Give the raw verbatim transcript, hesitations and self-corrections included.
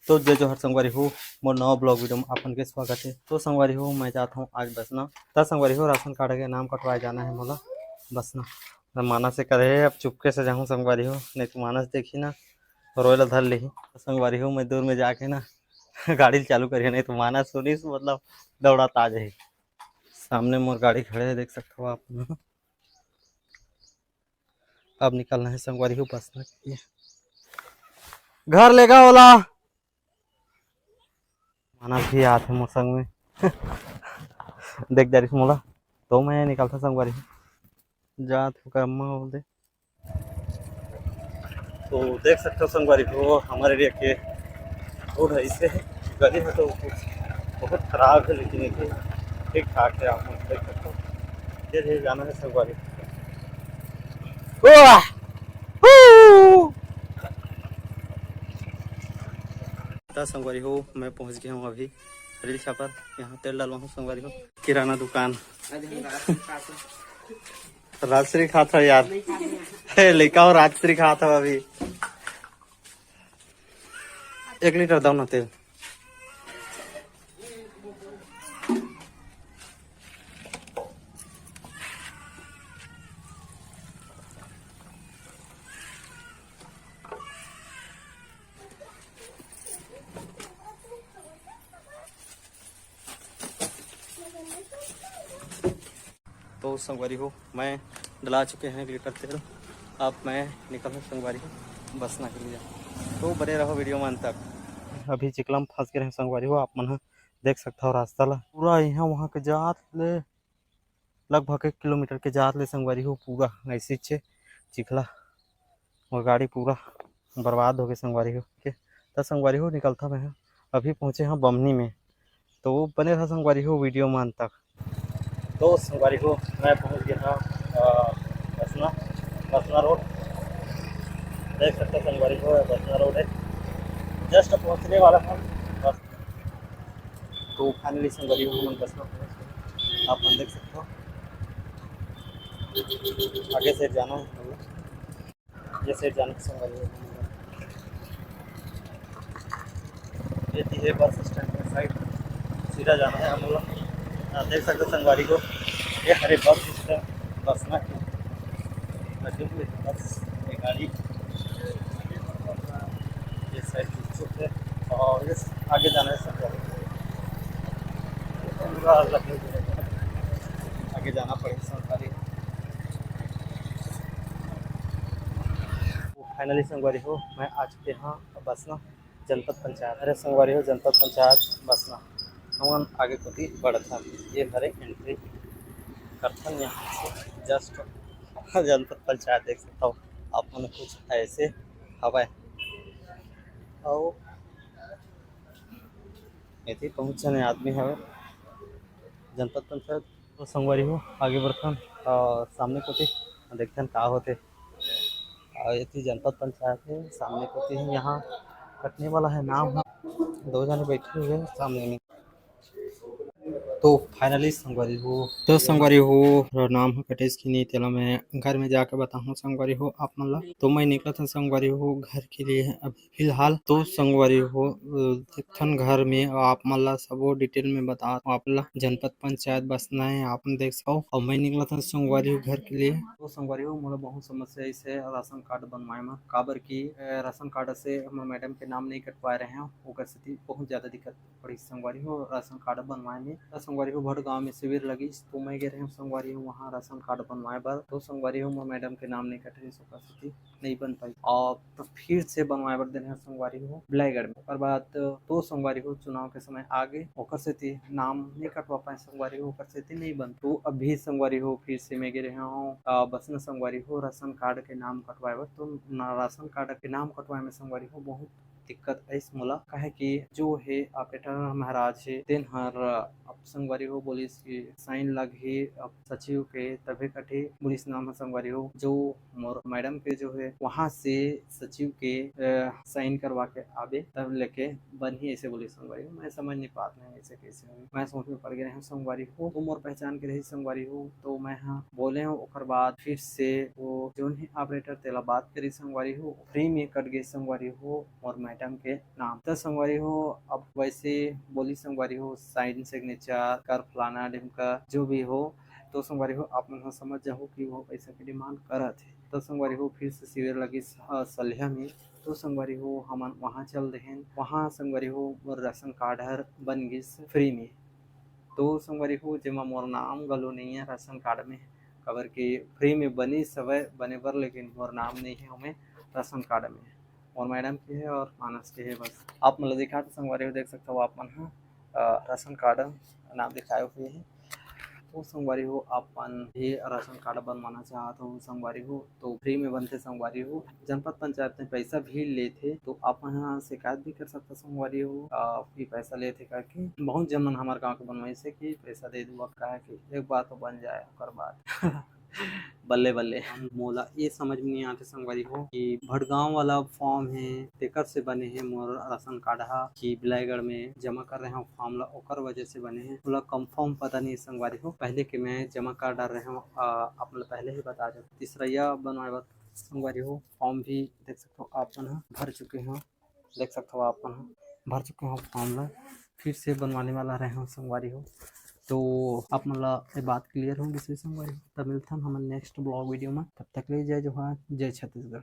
तो जय जोहार संगवारी हो, मोर नवा ब्लॉग वीडियो में अपन के स्वागत है। तो संगवारी हो, मैं जात हूँ आज बसना। त संगवारी हो, राशन कार्ड के नाम कटवाए जाना है मोला बसना। त मानस से करे अब चुपके से जाहूँ संगवारी हो, नहीं तो मानस देखी ना, रोए ला धर लेही। त संगवारी हो, मैं दूर में जाके ना गाड़ी चालू करिए, नहीं तो मानस सुनिस मतलब दौड़त आ जाही। सामने मोर गाड़ी खड़े है, देख सकते हो आप। अब निकलना है संगवारी हो बसना के लिए। घर लेगा ओला। मानस भी आत है मोर संग में। देख डारिस मोला, तो मैं निकलता संगवारी हो। जात हो का अम्मा बोल दे। तो देख सकते हो संगवारी हो, हमारे एरिया के रोड है इसे, गली है तो कुछ बहुत खराब है, लेकिन ये ठीक ठाक है। आप लोग देख सकते हो, धीरे धीरे जाना है संगवारी। वाह! हू! त संगवारी हो, मैं पहुंच गया हूँ अभी रील छापर। यहाँ तेल डलवा हूँ संगवारी हो। किराना दुकान। राजश्री खात हव यार। हे लइका हो, राजश्री खात हव अभी। एक लीटर दो ना तेल। तो संगवारी हो, मैं डला चुके हैं एक लीटर तेल। अब मैं निकल हूँ संगवारी हो बसना के लिए, तो बने रहो वीडियो में अंत तक। अभी चिखला में फंस गए हैं संगवारी हो, आप मन ह देख सकता हो रास्ता ला। पूरा यहाँ वहाँ के जात ले लगभग एक किलोमीटर के जात ले संगवारी हो, पूरा ऐसे छे चिखला और गाड़ी पूरा बर्बाद हो गए संगवारी हो के। त संगवारी हो निकलता मैं ह, अभी पहुँचे हाँ बमनी में, तो बने रहा संगवारी हो वीडियो में अंत तक। तो संगवारी हो, मैं पहुँच गया हाँ, अ, बसना, बसना रोड। देख सकते हो संगवारी हो, बसना रोड है, जस्ट पहुँचने वाला था बस। तो फाइनली संगवारी हो, हमन बसना पहुँच गए, आप मन देख सकते हो। आगे से जाना है हमन ला। ये साइड जाने के संग वाली है। ये थी है बस स्टैंड के साइड, सीधा जाना है हम लोग। आप देख सकते हो संगवारी हो, ये हरे बस स्टैंड, बसना की बस, ये गाड़ी ये साइड घुस चुके हैं और ये आगे जाना है संगवारी। पूरा आगे जाना पड़ेगा संगवारी। तो फाइनली संगवारी हो, मैं आ चुके हाँ बसना जनपद पंचायत। अरे संगवारी हो, जनपद पंचायत बसना। हमन आगे कोती बढ़त हन, ये हरे एंट्री करथन यहाँ से जस्ट जनपद पंचायत देख सकता हो आप मन, कुछ ऐसे हवय। अउ एती बहुत जने आदमी हवे जनपद पंचायत। तो संगवारी हो, आगे बढ़थन और सामने कोती देखथन का होते। और एती जनपद पंचायत है, सामने कोती ही यहाँ कटने वाला है नाम है। दो जने बैठे हुए हैं सामने में। तो फाइनली संगवारी हो, तो संगवारी हो, नाम है कटेश की नहीं, तेला मैं घर में जाके बताहूँ संगवारी हो आप मन ला। तो मैं निकलत हूँ संगवारी हो घर के लिए अभी फिलहाल। तो संगवारी हो, अ, देखथन घर में, आप मन ला सबो डिटेल में बता, आप ला जनपद पंचायत बसना है, आप मन देख सको। और मैं निकलत हूँ संगवारी हो घर के लिए। तो संगवारी हो, मोला बहुत समस्या इसे राशन कार्ड बनवाए में, काबर की, अ, राशन कार्ड से हमर मैडम के नाम नहीं कटवाए रहे हैं, ओकर सेती बहुत ज्यादा दिक्कत पड़िस संगवारी हो राशन कार्ड बनवाए में। त संगवारी हो भटगांव में शिविर लगिस, तो मैं गे रहेंव संगवारी हो वहाँ राशन कार्ड बनवाए बर। तो संगवारी हो मोर मैडम के नाम नहीं कटे रहिस, ओकर सेती नहीं बन पाई। और तो फिर से बनवाए बर दे रहेंव संगवारी हो बिलाईगढ़ में। ओकर बाद तो संगवारी हो चुनाव के समय आ गे, ओकर सेती नाम नहीं कटवा पाए संगवारी हो, ओकर सेती नहीं बन। तो अभी संगवारी हो फिर से मैं गे रहेंव, अ, बसना संगवारी हो राशन कार्ड के नाम कटवाए बर। तो ना राशन कार्ड के नाम कटवाए में संगवारी हो बहुत दिक्कत आइस मोला, काहे कि जो हे ऑपरेटर महाराज हे, तेन हर अब संगवारी हो बोलिस कि साइन लगही अब सचिव के, तभे कटही बोलिस नाम ह संगवारी हो। जो मोर मैडम के जो हे, वहाँ से सचिव के, अ, साइन करवा के आबे, तब लेके बनही, ऐसे बोलिस संगवारी हो। मैं समझ नहीं पात नहीं ऐसे कैसे होही। मैं सोच में पड़ गए रहेंव संगवारी हो, तो मोर पहचान के रही संगवारी हो, तो मैं ह बोले हूँ। ओकर बाद फिर से वो जोन ही ऑपरेटर तेला बात करी संगवारी हो, फ्री में कट गए संगवारी हो, और मैं मैडम के नाम। तो संगवारी हो, अब वैसे बोली संगवारी हो, साइन सिग्नेचर कर फलाना ढिमका जो भी हो, तो संगवारी हो, आप मन ह समझ जाहू कि वो पैसा के डिमांड करत हे। तो संगवारी हो, फिर से शिविर लगिस, अ, सलिया में। तो संगवारी हो, हमन वहाँ चल देहेन। वहाँ संगवारी हो, मोर राशन कार्ड हर बन गिस फ्री में। तो संगवारी हो, जेमा मोर नाम घलो नइ हे राशन कार्ड में, काबर कि फ्री में बनिस हवय बने बर, लेकिन मोर नाम नइ हे ओमे राशन कार्ड में। मोर मैडम के हे और मानस के हे बस। आप मन ल दिखात संगवारी हो, देख सकत हो आप मन ह, अ, राशन कार्ड नाम लिखाए हुए हे। तो संगवारी हो, आप मन भी राशन कार्ड बनवाना चाहत हो संगवारी हो, तो फ्री में बनथे संगवारी हो। जनपद पंचायत में पैसा भी लेथे, तो आप मन ह शिकायत भी कर सकत हो संगवारी हो, अ, कि पैसा लेथे करके। बहुत जन मन हमर गाँव के बनवाइस हे कि पैसा दे दू, अब का हे कि एक बार तो बन जाए, ओकर बाद बल्ले बल्ले। मोला ये समझ में नहीं आते संगवारी हो कि भड़गांव वाला फॉर्म हे, तेकर से बने हे मोर राशन कार्ड हा, कि बिलाईगढ़ में जमा कर रहे हो फॉर्म ला, ओकर वजह से बने हे। ओला कंफर्म पता नहीं संगवारी हो, पहले के मैं जमा कर डाल रहे हो, अ, आप मन ला पहले ही बता दो। तीसरैया बनवाए बर संगवारी हो, फॉर्म भी देख सकते हो आप मन ह भर चुके हो, देख सकते हो आप मन ह भर चुके हो फॉर्म ला, फिर से बनवाने वाला रहे हो संगवारी हो। तो आप मन ला ये बात क्लियर हो गिस संगवारी हो। तब मिलथन हमन नेक्स्ट ब्लॉग वीडियो में, तब तक ले जय जोहार, जय छत्तीसगढ़।